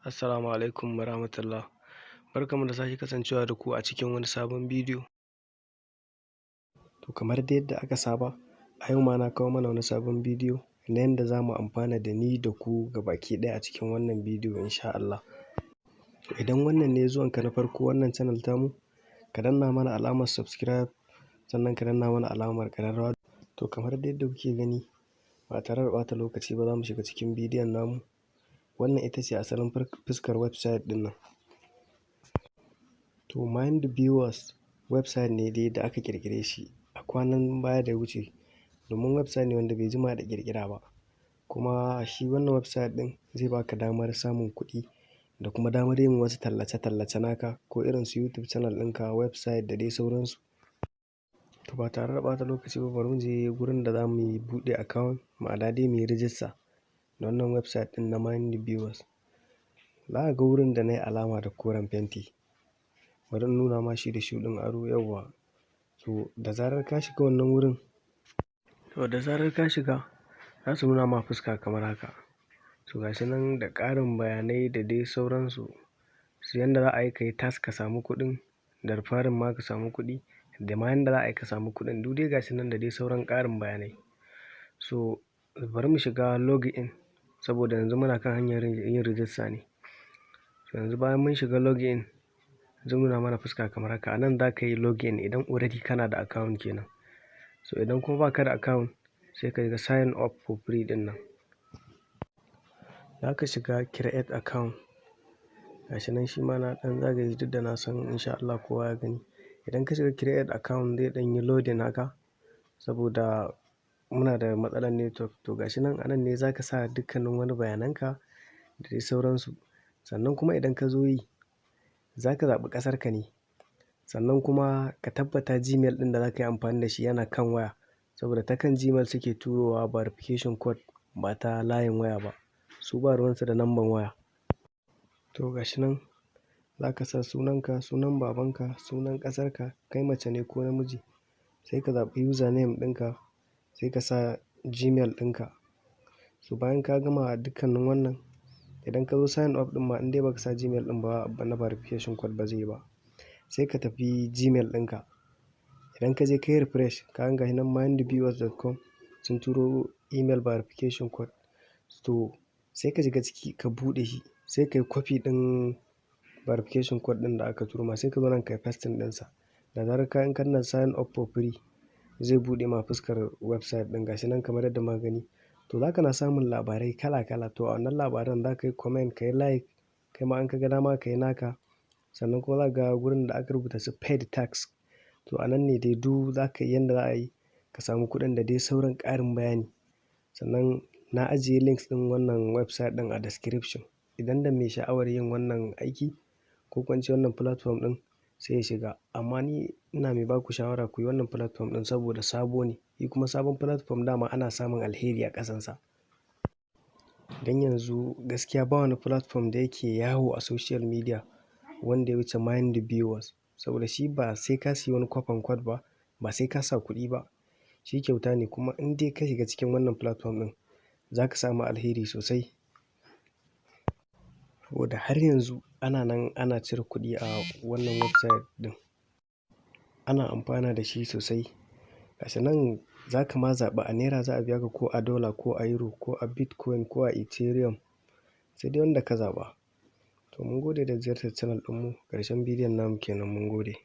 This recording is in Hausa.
Assalamu alaikum warahmatullah. Barkanmu da sake kasancewa da ku a cikin wani sabon bidiyo. To, kamar dai yadda aka saba, a yau ma na kawo mana wani sabon bidiyo na yanda za mu amfana da ni da ku gabaki ɗaya a cikin wannan bidiyo, insha Allah. Idan wannan ne zuwanka na farko wannan channel tamu, ka danna mana alamar subscribe, sannan ka danna mana alamar ƙararrawa. To, kamar dai yadda kuke gani, ba tare da ɓata lokaci ba, za mu shiga cikin bidiyon namu. Wannan ita ce asalin fuskar website ɗin nan. To, Mind Viewers website ne dai da aka ƙirƙire shi a kwanan baya da ya wuce, domin website ne wanda bai jima da ƙirƙira ba. Kuma shi wannan website ɗin zai baka damar samun kuɗi da kuma damar yin wasu tallace-tallace naka, ko irin su YouTube channel ɗinka, website da dai sauransu. To, ba tare da ɓata lokaci ba, bari mu je gurin da za mu yi buɗe account, ma'ana dai mu yi rijista da wannan website ɗin na Mind Viewers. Za ka ga wurin da na yi alama da koren fenti. Bari in nuna ma shi da shuɗin aro, yawwa. To, da zarar ka shiga wannan wurin, to da zarar ka shiga, za su nuna ma fuska kamar haka. To, ga shi nan da ƙarin bayanai da dai sauransu. Su yanda za a yi ka yi task ka samu kuɗin, da referring ma ka samu kuɗi, da ma yanda za a yi ka samu kuɗin, duk dai ga shi nan da dai sauran ƙarin bayanai. So bari mu shiga login, saboda yanzu muna kan hanyar yin rijista ne. Yanzu bayan mun shiga login, zai nuna mana fuska kamar haka. A nan za ka yi login idan already kana da account kenan. So idan kuma ba ka da account, sai ka shiga sign up for free ɗin nan. Za ka shiga create account. Ga shi nan, shi ma na ɗan zagaye, duk da na san insha Allah kowa ya gani. Idan ka shiga create account, zai ɗan yi loading haka saboda muna da matsalar network. To, ga shi nan, a nan ne za ka sa dukkanin wani bayanan ka da dai sauransu. Sannan kuma idan ka zo yi, za ka zaɓi ƙasarka ne. Sannan kuma ka tabbata Gmail ɗin da za ka yi amfani da shi yana kan waya. Saboda ta kan Gmail suke turowa verification code, ba ta layin waya ba. Su ba ruwan su da number waya. To, ga shi nan, za ka sa sunanka, sunan babanka, sunan ƙasarka, kai mace ne ko namiji. Sai ka zaɓi username ɗinka, sai ka sa Gmail ɗinka. So bayan ka gama dukkanin wannan, idan ka zo sign up ɗin ma, in dai ba ka sa Gmail ɗin ba na verification code, ba zai yi ba. Sai ka tafi Gmail ɗinka. Idan ka je ka yi refresh, ka ga gashi nan mindviewers.com sun turo email verification code. To, sai ka shiga ciki ka buɗe shi, sai ka yi copy ɗin verification code ɗin da aka turo ma, sai ka zo nan ka yi pasting ɗinsa. Da zarar ka in ka danna sign up for free, zai buɗe ma fuskar website ɗin, gashi nan kamar yadda muka gani. To, za ka na samun labarai kala kala. To, a wannan labaran za ka yi comment, ka yi like, kai ma in ka ga dama ka yi naka. Sannan kuma za ka ga wurin da aka rubuta su paid task. To, a nan ne dai duk za ka yi yanda za a yi ka samu kuɗin da dai sauran ƙarin bayani. Sannan na ajiye links ɗin wannan website ɗin a description. Idan da mai sha'awar yin wannan aiki ko ko ince wannan platform ɗin, sai ya shiga. Amma ni ina mai ba ku shawara ku yi wannan platform ɗin saboda sabo ne. Shi kuma sabon platform dama ana samun alheri a ƙasansa. Don yanzu gaskiya ba wani platform da yake yawo a social media wanda ya wuce Mind Viewers. Saboda shi ba sai ka siya wani coupon code ba, ba sai ka sa kuɗi ba. Shi kyauta ne, kuma in dai ka shiga cikin wannan platform ɗin, za ka samu alheri sosai. Saboda har yanzu ana nan ana cire kuɗi a wannan website ɗin. Ana amfana da shi sosai. Gashi nan, za ka ma zaɓi a naira za a biya ka, ko a dollar, ko a euro, ko a Bitcoin, ko a Ethereum. Sai dai wanda ka zaɓa. To, mun gode da ziyartar channel ɗinmu. Ƙarshen bidiyon namu kenan, mun gode.